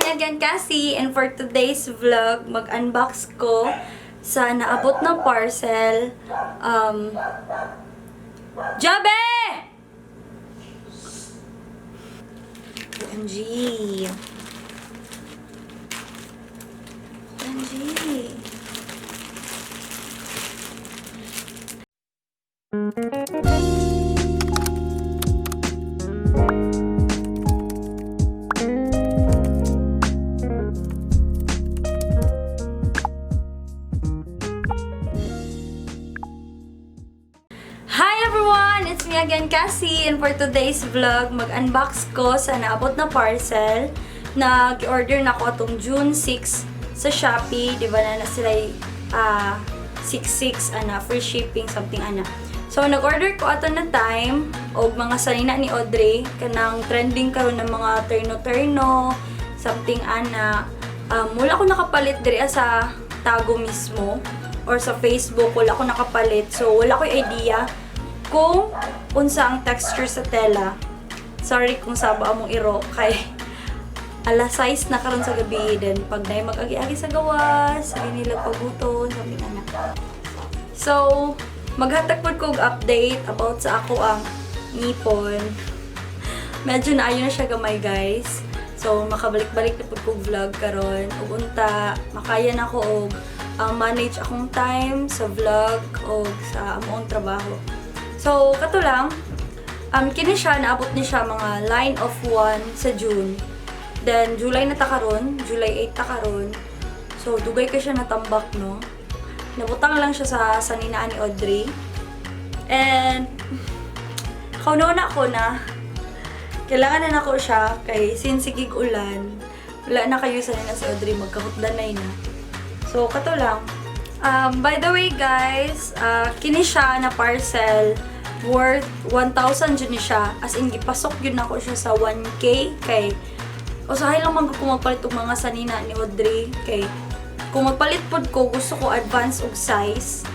me again, Cassie! And for today's vlog, mag-unbox ko sa naabot na parcel. Jabe! OMG! OMG! Hi everyone! It's me again, Cassie! And for today's vlog, mag-unbox ko sa naabot na parcel. Nag-order na ako atong June 6 sa Shopee. Di ba na na sila 6-6, ana, free shipping, something ana. So, nag-order ko ato na time og mga sanina ni Audrey kanang trending karon ng mga terno-terno, something ana. Wala ko nakapalit diri sa Tago mismo or sa Facebook, wala ko nakapalit. So, wala ko idea kung unsa ang texture sa tela. Sorry kung saba among iro kay alas 6 na karon sa gabi, then pag nay mag-agi-agi sa gawas, sige nila paguton, something ana. So, maghatag pod ko og update about sa ako ang ngipon. Medyo naayo na siya gamay, guys. So, makabalik-balik na pod ko og vlog karon. Ug unta makaya na ko og manage akong time sa vlog o sa among trabaho. So, kato lang, kini siya, naabot ni siya mga line of 1 sa June. Then, July na ta karon, July 8 ta karon. So, dugay ka siya natambak, no? Nabutang lang siya sa saninaan ni Audrey. And, kauna na ako na, kailangan na nako siya kay since sigig ulan, wala na kayo sanina si Audrey, magkahutdanay na. So, kato lang. By the way, guys, kini siya na parcel worth 1,000 jud ni siya. As in, gipasok yun nako siya sa 1K kay usahay lang man ko magpalit og mga sanina ni Audrey kay kung magpalit pod ko, gusto ko advance og size.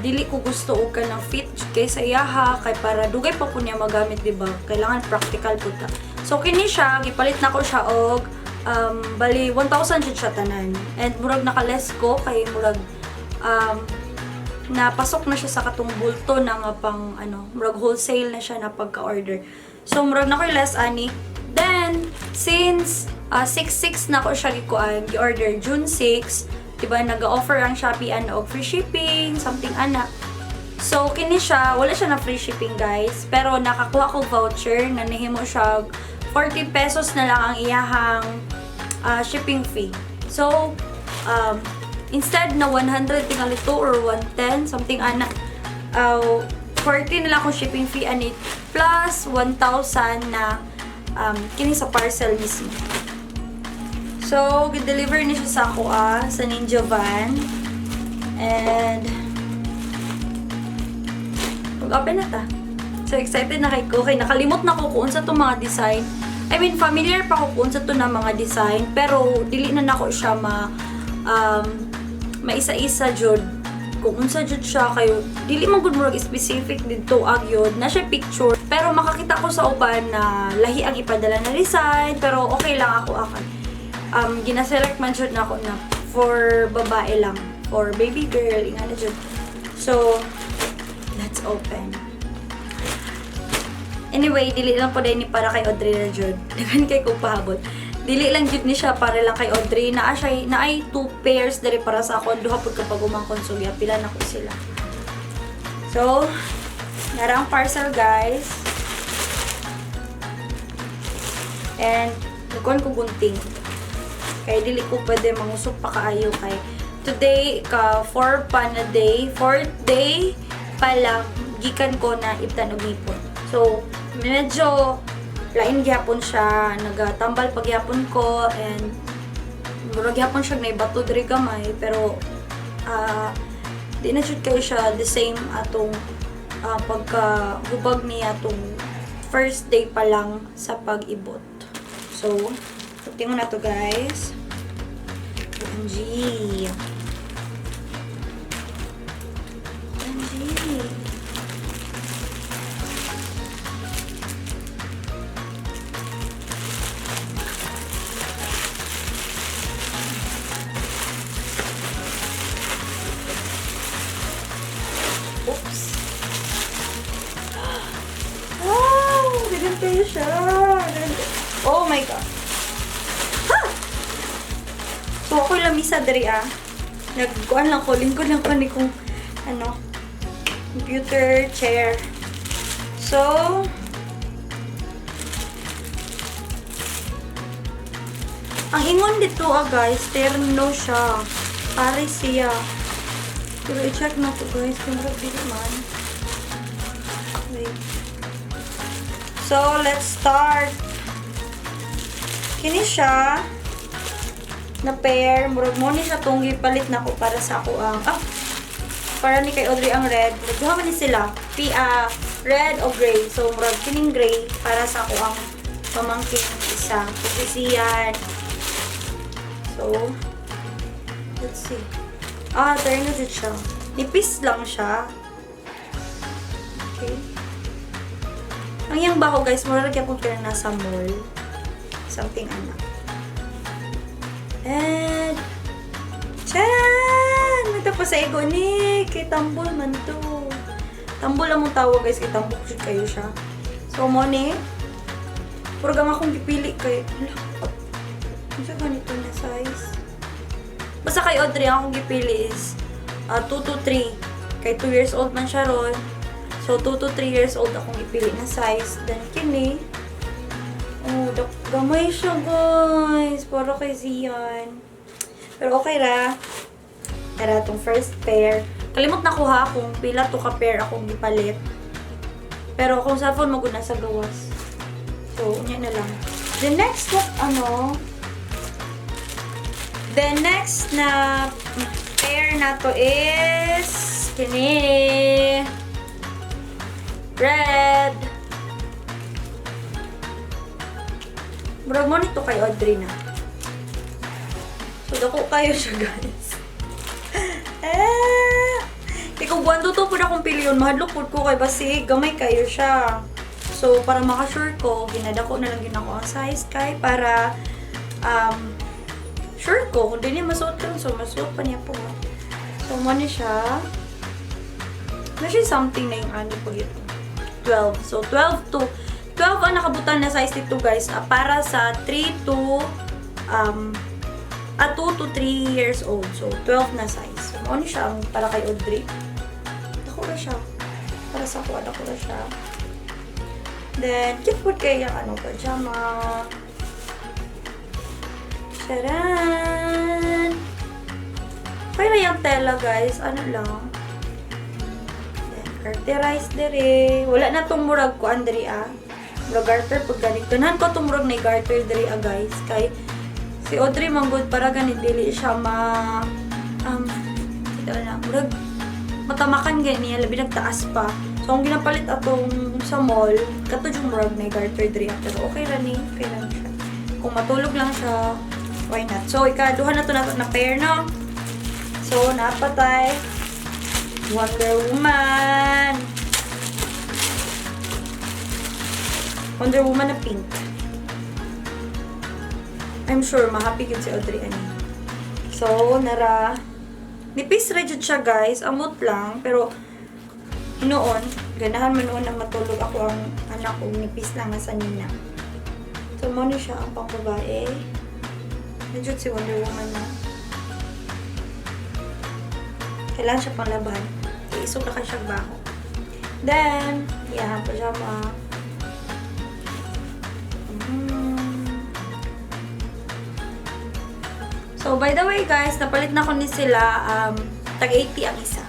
Dili ko gusto og kanang fit jud kay sa iyaha kay para dugay pa po niya magamit, di ba? Kailangan practical pud ta. So kini siya, gipalit nako siya og bali 1,000 jud siya tanan. And murag naka-less ko kay murag napasok na siya sa katong bulto na nga pang ano, murag wholesale na siya na pagka-order. So murag na ko'y less ani. Then since 6-6 na ko siya gikuan, gi-order June 6, di ba nag-offer ang Shopee ano og free shipping, something ana. So kini siya, wala siya na free shipping, guys, pero nakakuha ko voucher na nahimo siya 40 pesos na lang ang iyahang shipping fee. So instead na 100 tingali to or 110, something ana, 40 na lang akong shipping fee ani plus 1,000 na kini sa parcel mismo. So, gi-deliver ni siya sa ako sa Ninja Van. And pag-open na ta. So, excited na kay ko. Kay nakalimot na ko kung unsa to mga design. I mean, familiar pa ko kung unsa to na mga design. Pero, dili na nako siya maisa-isa jud kung unsa jud siya kayo, dili man gud murag specific didto agyod na siya picture, pero makakita ko sa uban na lahi ang ipadala na design, pero okay lang ako akan gina-select man jud nako na for babae lang, for baby girl, ingana jud. So let's open. Anyway, dili lang po ni para kay Audrey na jud. Daghan kay kong pahabol. Dili lang jud ni siya para lang kay Audrey. Naa siya, naay 2 pairs diri para sa ako. Duha pud kapag umangkon, so pila na ko sila. So, nara ang parcel, guys. And nagkuhan ko gunting. Kay dili ko pwede mangusok pa kaayo kay today ka 4 pa na day, 4th day pa lang gikan ko na ibtan og ngipon. So, medyo lain gyapon siya, nagatambal pa gyapon ko and murag gyapon siya naibato diri gamay, pero di na jud kayo siya the same atong pagkahubag niya atong first day pa lang sa pag-ibot. So, tingnan na to, guys. OMG! OMG! my God. Ha! So, ako lamisa diri ah. Nagkuan lang ko, lingkod lang ko ni kung ano, computer chair. So, ang ingon dito ah guys, terno siya. Pare siya. Pero i-check na to, guys, kung murag dili man. Wait. So, let's start. Kini siya na pair. Murag mo ni siya tong gipalit na ko para sa ako ang para ni kay Audrey ang red. Murag duha man ni sila. P red o gray. So murag kining gray para sa ako ang pamangkin isa. Pupisiyan. So, let's see. Ah, terno jud siya. Nipis lang siya. Okay. Ang iyang bako, guys, mura ra gyapon kay nasa mall. Something ana. And, Charan! Nagtapos sa ego ni. Kay tambol man to. Tambol lang mong tawag, guys. Kay tambok jud kayo siya. So, mo ni. Puro gang akong gipili kay, hala. Unsa ganito na size? Basta kay Audrey, ang akong gipili is 2 to 3. Kay 2 years old man siya ron. So, 2 to 3 years old akong ipili na size. Then, kini. Oh, gamay siya, guys. Para kay Zian. Pero okay ra. Tara, itong first pair. Kalimot na ko ha kung pila to ka pair akong gipalit. Pero kung cellphone mo gud nasa gawas. So, unya na lang. The next na, ano, the next na pair na to is kini. Red. Murag mo nito kay Audrey na. So, dako kayo siya, guys. Eh! Kay kung buwan to po na akong piliyon, mahadlok pud ko kay basig, gamay kayo siya. So, para makasure ko, ginadako na lang yun ako ang size kay para sure ko, kung di niya masuot karon, so masuot pa niya po. So, mo ni siya. Na siya something na yung ano po ito. 12. So, 12 to 12 ang nakabutan na size dito, guys, para sa 3 to 2 to 3 years old. So, 12 na size. So, mo ni siya ang para kay Audrey. Dako ra siya. Para sa ako, dako ra siya. Then, cute po kay yung ano, pajama. Charan! Okay na yung tela, guys. Ano lang. Then, garterized dire. Wala na tong murag ko, Andre, ah. Murag garter pag ganit. Ganahan ko tong murag na garter dire, ah, guys. Kay, si Audrey manggod para ganit dili siya ma ito na, murag matamakan gani niya, labi nagtaas pa. So, ang ginapalit atong sa mall, kato yung murag na garter diri, ah. Pero okay ra ni, okay ra ni siya. Kung matulog lang siya, why not? So, ikaduha na to nato na pair, no? So, napatay. Wonder Woman. Wonder Woman na pink. I'm sure mahappy yun si Audrey ani. So, nara. Nipis ra jud siya, guys. Amot lang. Pero, noon, ganahan man noon na matulog ako ang anak ko. Nipis lang nga sa nina. So, mo ni siya ang pangbabae. Medyo si Wonder Woman na. Kailangan siya pang laban. Iisog na ka siya baho. Then, yeah, pajama. So, by the way, guys, napalit na ko ni sila, tag 80 ang isa.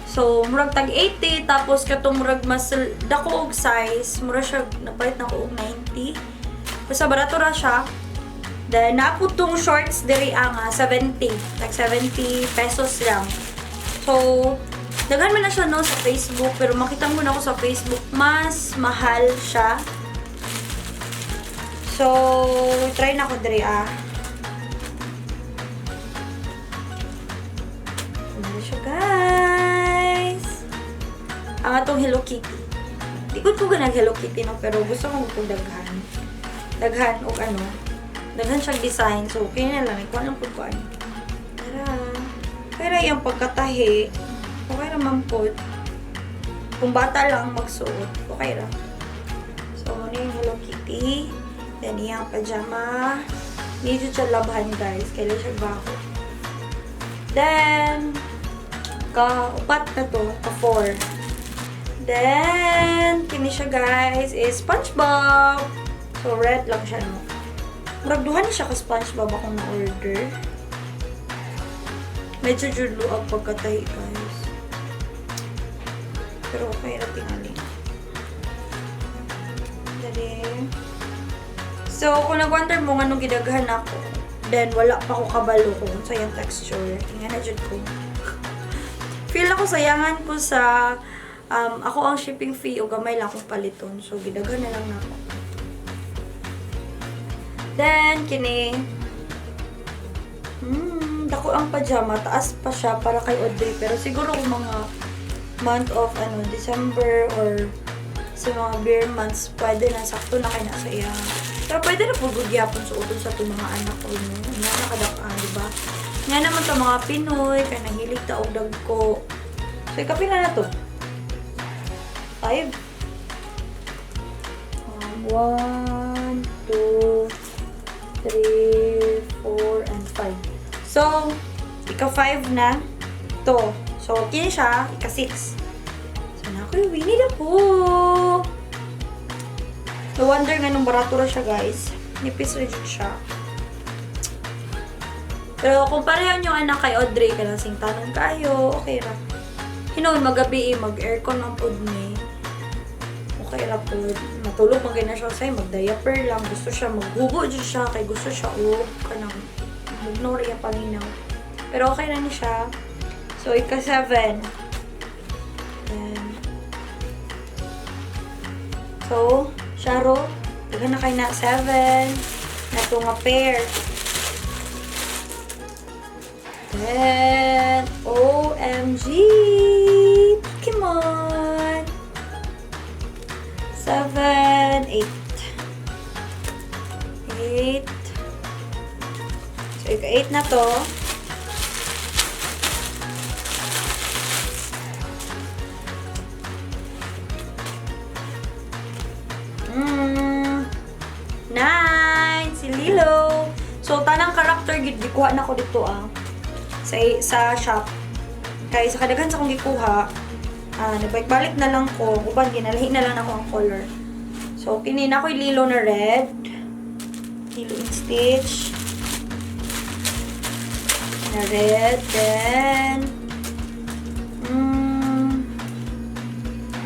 So, murag tag 80, tapos katong murag mas dako og size, murag siya, napalit na ko og 90. Basta barato ra siya. Then, naapod tong shorts diri ang 70. Tag 70 pesos lang. So, daghan man na siya, no, sa Facebook, pero makita mo na ako sa Facebook, mas mahal siya. So, try na ko diri ah. Ano siya, guys? Ang atong Hello Kitty. Di ko ganag Hello Kitty, no, pero gusto ko itong daghan. Daghan og ano. Daghan siyang design. So, okay na lang. Ikuha lang po ko ano. Tara. Pero yung pagkatahi, okay raman po. Kung bata lang magsuot, okay ra. So, ano yung Hello Kitty. Then, Then, iyang pajama. Medyo siya labhan, guys. Kailan siya baho. Then, ka-upat na to. Ka-four. Then, kini siya, guys, is SpongeBob. So, red lang siya, no? Murag duha na siya ka SpongeBob akong na-order. Medyo jud luag pagkatahi, guys. Pero okay ra tingali. Dali. So, kung nag-wonder mo nganong gidaghan ako, then wala pa ko kabalo kung unsa yung texture. Tingnan na jud ko. Feel ako sayangan ko sa ako ang shipping fee o gamay lang akong paliton. So, gidaghan na lang nako. Then, kini. Dako ang pajama. Taas pa siya para kay Audrey. Pero siguro kung mga month of ano, December or sa mga ber months, pwede na. Sakto na kay na sa iya. Pero pwede na po gyapon suoton sa itong mga anak ko. No? Nga nakadakaan, di ba? Nga naman sa mga Pinoy, kay nahilig ta og dagko. So, ikapila na to? Five? One, two, three, four, and five. So, ika-5 na to. So, kini siya, ika-6. So, na ako yung Winnie the Pooh. No wonder nga nung barato ra siya, guys. Nipis ra jud siya. Pero kung pareho nyo anak kay Audrey, kanang singtanon kayo, okay ra. Hinuon, magabi eh, mag-aircon ang pod ni. Okay ra pod. Matulog man na siya sa'yo, mag-diaper lang. Gusto siya, maghubo jud siya, kay gusto siya, oh, kanang mugnaw ra iya paminaw. Pero okay na ni siya. So, ika-7. Then, so, Sharo, daghan na kay na 7 na to nga pair. Then, OMG! Pokemon! 7, 8. 8. So, ika-8 na to. 9! Si Lilo! So, tanang character gid gikuha na ko dito ah. Sa shop. Kay sa kadaghan sa akong gikuha, nagbalik-balik na lang ko. Uban ginalahi na lang ako ang color. So, kini na ako'y Lilo na red. Lilo in Stitch. Na red. Then,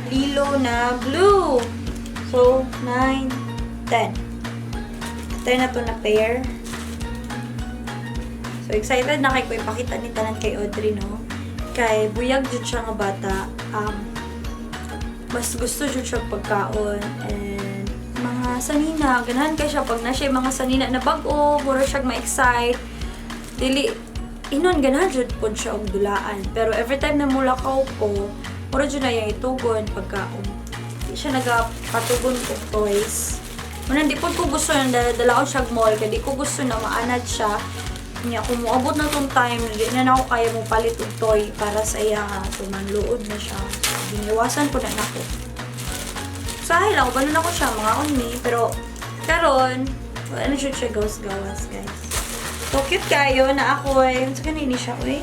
Lilo na blue. So, 9, 10. 10 na to na pair. So, excited na kay ko ipakita ni tanan kay Audrey, no? Kay buyag jud siya nga bata. Mas gusto jud siya pagkaon and mga sanina. Ganahan kay siya pag na siya mga sanina na bag-o, mura siya ma-excite. Dili, inon ganahan jud pod siya og dulaan. Pero every time na mulakaw ko, mura jud na iyang itugon pagkaon. Di siya nagapatugon og toys. Muna, di pod ko gusto na dala ko siya mall, kay di ko gusto na maanad siya. Nya, kung moabot na tong time, di na nako kaya mo palit og toy para sa iya ha. So, manluod na siya. So, giniwasan ko na nako. Sahay lang, balo na ko siya, mga on me. Pero, karon, wala na siya gawas-gawas, guys. So, cute kayo na ako eh. Sa kanini siya, uy.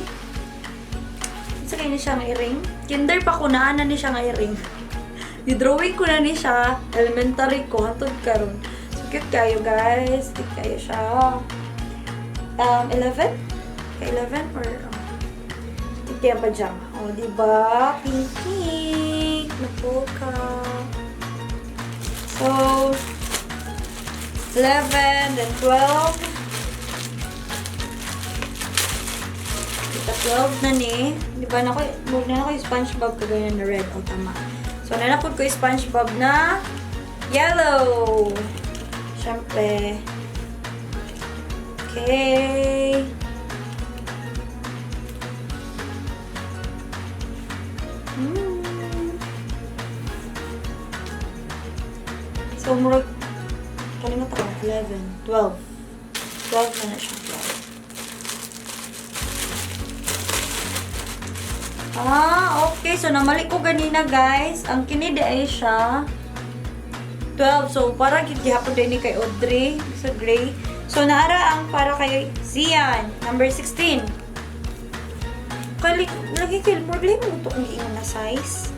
Sa kanini siya nga ring. Kinder pa ko, naana ni siya nga ring. I-drawing ko na ni siya. Elementary ko, hantod karon. So, cute kayo, guys. Cute kayo siya. 11? 11 or ito yung pajama. O, oh, diba? Pink pink. Na polka. So, 11, then 12. Kita 12 na ni. Diba na ko, na ko yung SpongeBob kaganyan na red. O, tama. So, nanapod ko yung SpongeBob na yellow. Siyempre. Okay. So, murag, kalimut ako, 11, 12. 12 na na siya, 12. Ah, okay. So, namali ko ganina, guys. Ang kinida ay siya. 12. So, para gid gihapon din ni kay Audrey sa gray. So, naara ang para kay Zian, number 16. Kali, lagi kay murag lahi mo to kung giingon na size.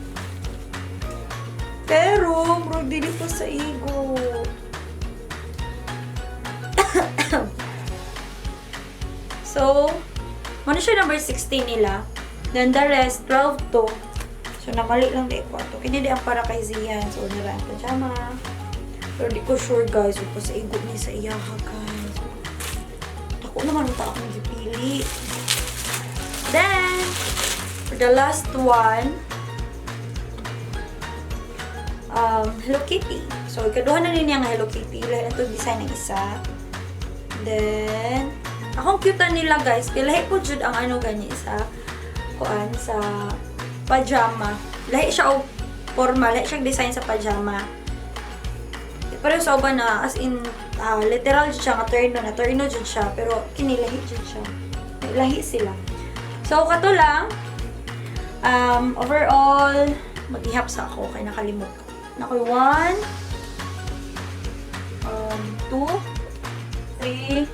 Pero, murag dili pa sa igo. So, ano siya number 16 nila. Then the rest, 12 to. So, namali lang di ko ato. Kini di ang para kay Zian. So, nara ang pajama. Pero di ko sure, guys. Kung sa igo ni sa iyaha, guys. Dako naman ta akong gipili. Then, for the last one, Hello Kitty. So, ikaduha na niya nga Hello Kitty. Lahi na ito design ng isa. Then, akong cute nila, guys. Kay lahi po jud ang ano gani sa kuan sa pajama. Lahi siya og formal, lahi siya design sa pajama. Pero sa uban na as in literal jud siya nga terno na terno jud siya, pero kini lahi jud siya. Lahi sila. So kato lang, overall maghihap sa ako kay nakalimot ko. Nakoy 1, 2, 3,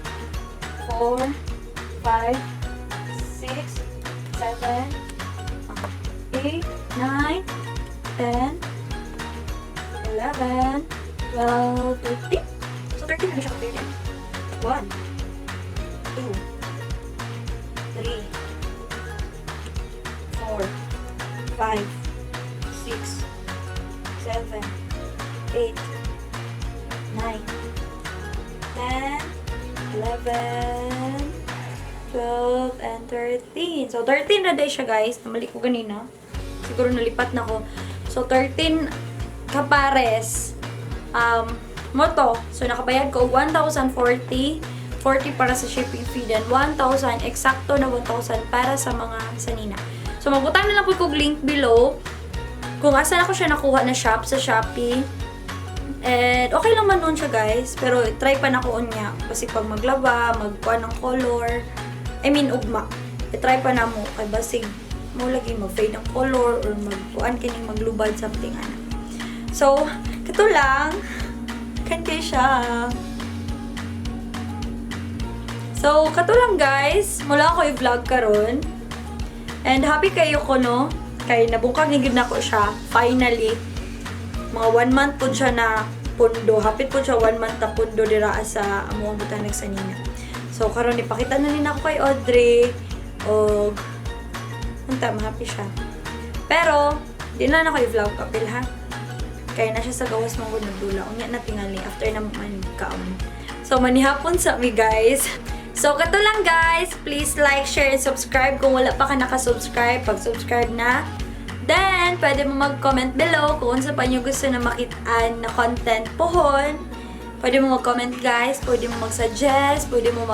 4, 5, 6, 7, 8, 9, 10, 11, 12, 13. So, 13 na siya ka 1, 2, 3, 4, 5, 6, 7, 8, 9, 10, 11, 12, and 13. So, 13 na day siya, guys. Namali ko ganina. Siguro nalipat na ko. So, 13 kapares. Mo to. So, nakabayad ko 1,040. 40 para sa shipping fee. Then, 1,000, eksakto na 1,000 para sa mga sanina. So, magbutang na lang po kog link below kung asa na ko siya nakuha na shop sa Shopee. And okay lang man nun siya, guys. Pero try pa na ko unya. Kasi pag maglaba, magkuha ng color, I mean, ugma. I-try pa na mo. Kay basig mo lagi mag-fade ang color or magkuan kining maglubad, something ana. So, kato lang. Kan kay siya. So, kato lang, guys. Mula ako i-vlog karon. And happy kayo ko, no? Kay nabungkag ni gid nako siya. Finally. Mga one month po siya na pundo. Hapit po siya one month na pundo dira sa among butang nagsanina. So, karon ipakita na rin ako kay Audrey. Og, unta, happy siya. Pero, di na ako i-vlog kapil ha. Kaya na siya sa gawas mong nagdula. Unya na tingali after na man kaon. So, manihapon sa mi, guys. So, kato lang, guys. Please like, share, and subscribe. Kung wala pa ka nakasubscribe, pag-subscribe na. Then, pwede mo mag-comment below kung unsa pa nyo gusto na makitaan na content pohon. Pwede mo mag-comment, guys. Pwede mo mag-suggest. Pwede mo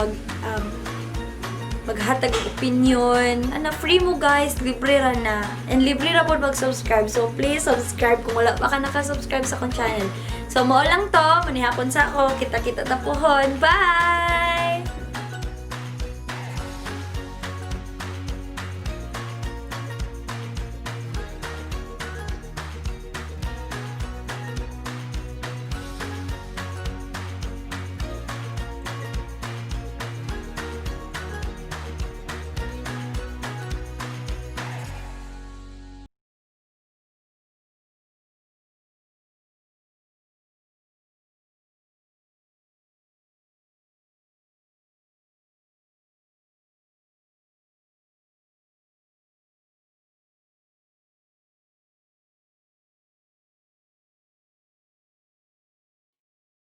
maghatag og opinion. Ano, free mo, guys, libre ra na. And libre ra pod mag-subscribe. So please subscribe kung wala pa ka naka-subscribe sa akong channel. So mao lang to, manihapon sa ako, kita-kita ta pohon. Bye!